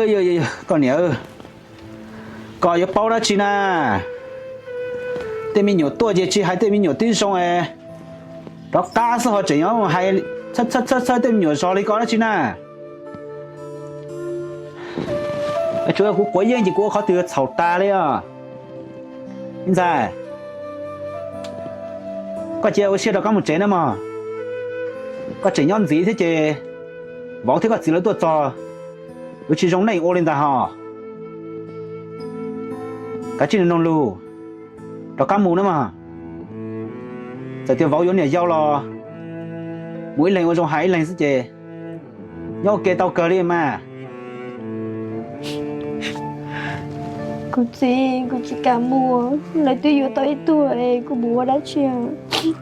Koj niam, koj yuav paub dab tsi na? Tej me nyuam tuaj ces tsis hais tej me nyuam tib zoo es rov qab xwb ho tseem nyob hais txhawj txhawj tej me nyuam zos li ko dab tsi na? Tsuas yog kuv quav yeej ces kuv ua qhov twg txhaum tas li os. Me ntxhais, koj cia ua siab rov qab mus tsev na mog. Koj tseem nyob ntxiv thiab ces vauv thiab koj txiv lawv tuaj txog yuav tsis zoo neej ua li ntag hos. Kav tsij noog lus, rov qab mus na mog. Txawm tias vauv yuav niam yau los mus ib leeg ua zoo hais ib leeg xwb ces nyob ua ke tau kawg li mas. Kuv txiv, kuv tsis kam mus, lawv twb yuav tau ib tug es kuv mus ua dab tsi?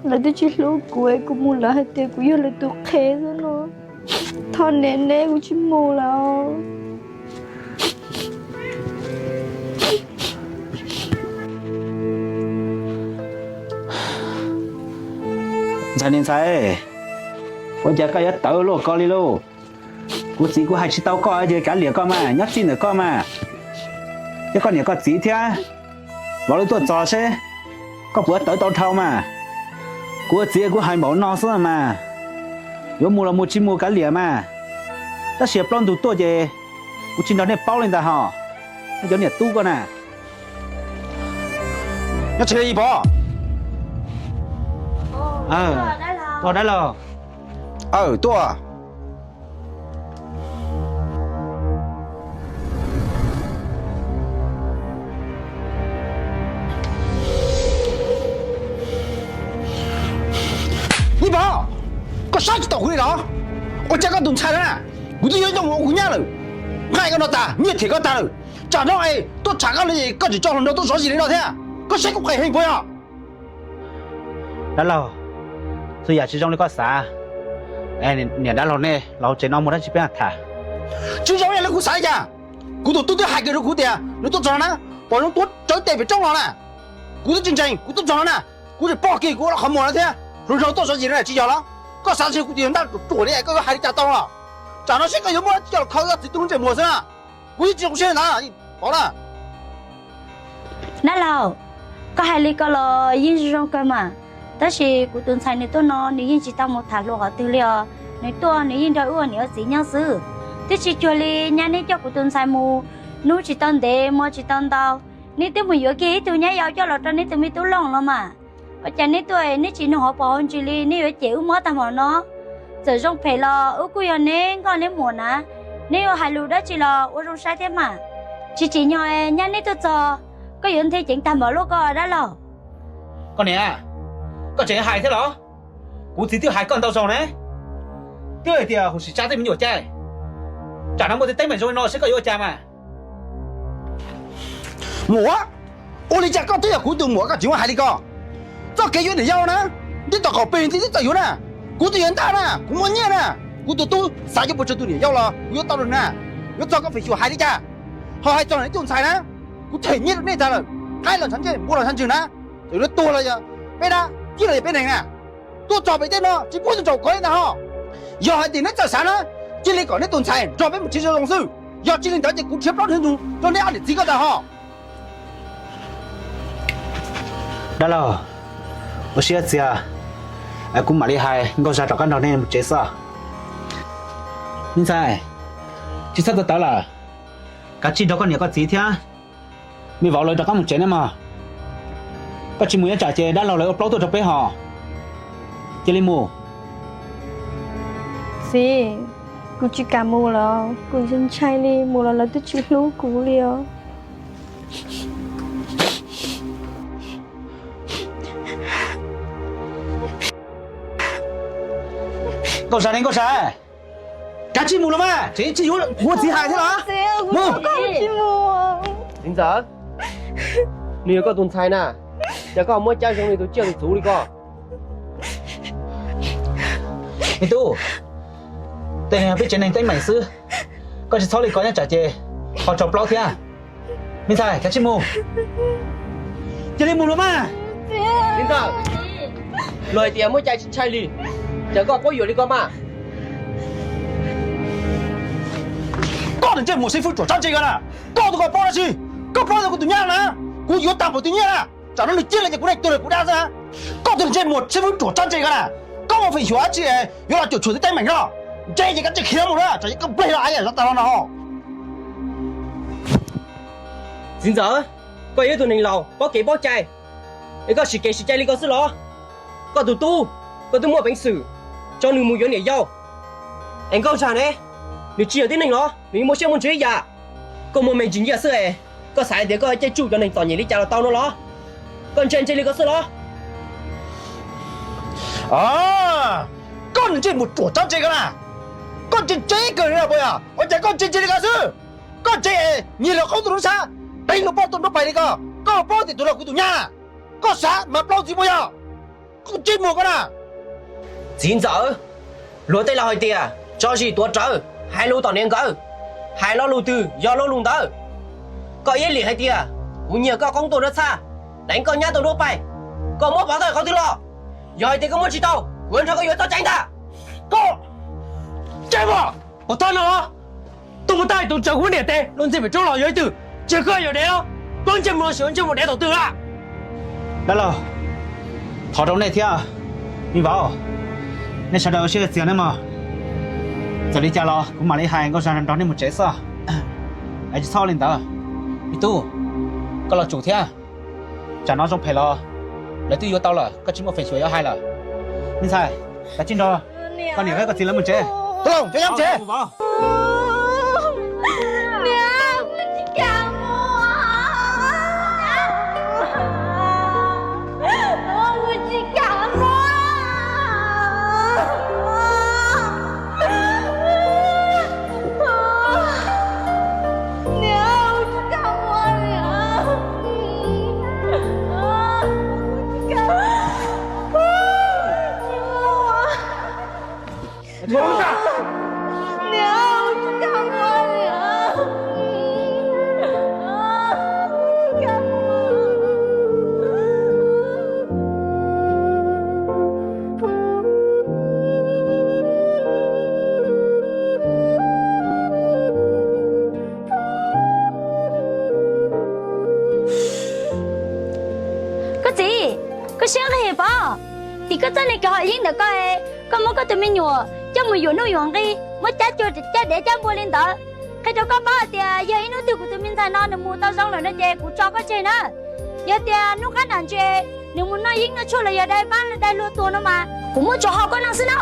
Lawv twb tsis hlub kuv es kuv mus lawv hais tias kuv yog lawv tus qhev xwb no. Thov niam neb, kuv tsis mus lawm. Ntxhais, niam ntxhais, ua cas koj yuav tawv luaj ko li lauj? Kuv txiv kuv hais tsis tau koj ces kav liam koj mas, nyob txij ntawm koj mas. Thiab koj niam koj txiv thiab vauv lawv tuaj txog seb koj puas tawv tau dhau mas. Kuv txiv kuv hais npaum no xwb mas, yuav mus los mus, tsis mus kav liam mas. Tab sis plaub ntug tuaj ces kuv tsis nrog nej paub li ntag hos. Nej cov niam tub koj na. Nyob tsev li Yis Pov. Dab laug. Aw, tuaj. Yis Pov, koj saib tsis taus kuv li los? Ua cas koj tus ntxhais na, kuv twb yuav coj mus ua kuv nyab lawm, nqaij koj no tas, nyiaj them koj tas lawm, tsam no es tuaj tsham koj li koj tseem tso hluas nraug tuaj zov zis li no thiab, koj saib kuv qhis heev puas yog? Dab laug, txhua yam tsis zoo li koj xav. Niam dab laug, nej los hauv tsev no muaj dab tsi peb tham. Tsis zoo ib yam li kuv xav li cas? Kuv tus tub twb hais kiag rau kuv tias nws tuaj txog no na, pom zoo tuav rawv tes pem roob los na. Kuv twb tsis ntseeg, kuv tuaj txog no na, kuv tseem pom kiag kuv ua qhov muag no thiab. Hluas nraug tuaj zov zis no tsis yog los? Koj xav ntshe kuv tus yawg ntaj ruam ruam li koj yuav hais li cas tau los? Tsam no seb koj yuav muab coj los kho koj txiv tub lub ntsej muag xwb na. Kuv yeej tsis zoo siab li ntawd, Pov na. Dab laug, koj hais li ko los yeej zoo kawg mas, tab sis kuv tus ntxhais nws tuaj no nws yeej tsis tau mus tham hluas qhov twg li os. Nws tuaj nws yeej nrog wb ua niam ua txiv nyob xwb. Twb tsis cuag li nyab neb coj kuv tus ntxhais mus, hnub tsis tau ntev hmo tsis tau ntau, neb twb mus yuav kiag ib tug nyab yau coj los rau neb tus me tub Looj los mas. Ua cas neb tuaj neb tsis nug hauv paus hauv ntsis li, neb yuav cem wb mob tag npaum no? Txawm zoo phem los wb kuj yog neb nkauj neb muam na, neb yuav hais lus dab tsi los ua zoo saib thiab mas. Tsis tsim nyog nyab neb tuaj txog, koj yuav nthe ceev tag npaum luaj koj dab laug. Koj niam, koj tseem hais thiab los? Kuv txiv twb hais koj ntau zaus ne, twb hais tias huv sim tsa tej me nyuam cai, tsam no muaj tej teeb meem zoo li no seb koj yuav ua cas mas. Muam, ua li cas koj twb yog kuv tus muam koj tseem muaj hais li ko? Txoj kev yuav niam yau na, neb tom qaum peg twb txawj yuav na. Kuv tus yawg ntaj na, kuv muaj nyiaj na, kuv tus tub xav yuav puas tsawg tus niam yau los kuv yuav tau rau na. Yuav txog koj feem xyuam hais li cas? Ho hais txog neb tus ntxhais na, kuv them nyiaj rau nej tag lawm, qaib los ntshav ntsej, npua los ntshav ntswg na, txawm yuav tuag los yog peb dab, ciaj los yog peb neeg na. Tuaj txog pem tej no tsis pub tus tsaum kov li ntag ho. Yog hais tias neb txawj xav na, cia li kom neb tus ntxhais nrog peb mus tsev zoo zoo xwb. Yog tsis li ntawd ces kuv nrhiav plaub ntug rau neb ob niam txiv ko ntag ho. Dab laug, ua siab txias, kuv mam li hais Nkauj Zag rov qab nrog nej mus tsev xwb. Me ntxhais, tsis txhob tawv tawv lawm, kav tsij nrog koj niam koj txiv thiab me vauv lawv rov qab mus tsev nawb mog. Koj tsis mus nyob tsam ces dab laug lawv ua plaub tuaj rau peb hos. Cia li mus. Txiv, kuv tsis kam mus lawm, kuv ntshai ntshai li, mus los lawv twb tsis hlub kuv li os. Nkauj Zag ne, Nkauj Zag, kav tsij mus los mas, tseem tsis yuav kuv txiv hais thiab los? Mus. Txiv ntxawm, nws yog koj tus ntxhais na, cas koj muab cab zoo li tus tsiaj tus txhu li ko? Me tub, tej no yog peb tsev neeg teeb meem xwb, koj tsis txhob li ko nyob tsam ces ho raug plaub thiab. Me ntxhais, kav tsij mus. Cia li mus los mas. Txiv ntxawm, luag hais tias muaj cai tsis ntshai li, cas koj quab yuam li ko mas? Koj Ntsej muag xib fwb ruam txhob ntse ko na. Koj tus koj paub dab tsi? Koj paub tias kuv tus nyab na, kuv yuav tag npaum tus nyab na, tsam no nws ciaj li ces kuv neej tuag li kuv dab xwb. Koj tus ntsej muag xib fwb ruam txhob ntse ko na. Koj muaj feem xyuam dab tsi yuav los cuam tshuam tib teeb meem no? Ntse ces koj tsis khiav mus na, tsam koj pleg los a zov tas los no. Txiv ntxawm, koj yog ib tug neeg laus paub kev paub cai, es koj siv kev siv cai li ko xwb los? Koj tus tub, koj twb muaj peev xwm tso nws mus yuav niam yau. Es Nkauj Zag ne, nws tsis yog tib neeg los nws yeej muaj siab muaj ntsws ib yam. Koj muaj me ntsis nyiaj xwb es koj xav hais tias koj caij tsuj cov neeg txom nyem li cas los tau no los? Koj ntse ntse li ko xwb los? Koj ntsej muag ruam txhob ntse ko na. Koj ntse ntse kawg li puas yog? Ua cas koj ntse ntse li ko xwb? Koj ntse nyiag luag qoob tuaj nruab xab, peev luag poj tuaj nruab pais li ko, koj paub tias tus no kuv tus nyab, koj xav mas plaub ntxiv puas yog? Koj ntsej muag ko na. Txiv ntxawm, luag tej laus hais tias tso zis tuav rawv, hais lus tom niam nkawd, hais lo lus twg yog lo lus ntawd. Koj iab lim hais tias kuv nyiag koj qoob tuaj nruab xab, deev koj nyab tuaj nruab pais, koj muab pov thawj qhov twg los? Yog hais tias koj muab tsis tau, kuv yuav nrog koj yuav txoj cai ntag. Koj ntsej muag, pov thawj no, tuaj mus tag tus tsawg kuv niam tes luag ntxhi pem roob los yog ib tug, tsis yog koj yog dev los? Koj ntsej muag los sis ntsej muag dev thaum twg lawm? Dab laug, thov rau nej thiab, me vauv, nej sawv daws ua siab txias nawb mog. Txawm li cas los kuv mam li hais Nkauj Zag nrog nej mus tsev xwb. Es tsis txhob li ntawd, me tub, koj los tsum thiab. Tsam no zoo phem los lawv twb yuav tau lawm, koj tsis muaj feem xyuam yuav hais lawm. Me ntxhais, kav tsij nrog koj niam thiab koj txiv lawv mus tsev. Tus laus, cov yam tsev. Koj txiv, koj siab nqig pov, tim koj txoj niag kev haum yeeb ntawm koj, koj muab koj tus me nyuam coj mus yuam nuj yuam nqi, muab cab cua cab dev cab npua li ntawd. Qhia rau koj paub hais tias yog ib hnub twg kuv tus me ntxhais no nws mus tau zoo lawm no ces kuv tso koj tseg na. Yog tias hnub qab nram ntses nws mus noj yeeb noj tshuaj los yog dai pab dai hlua tuag no mas kuv muab tso hau koj no xwb na.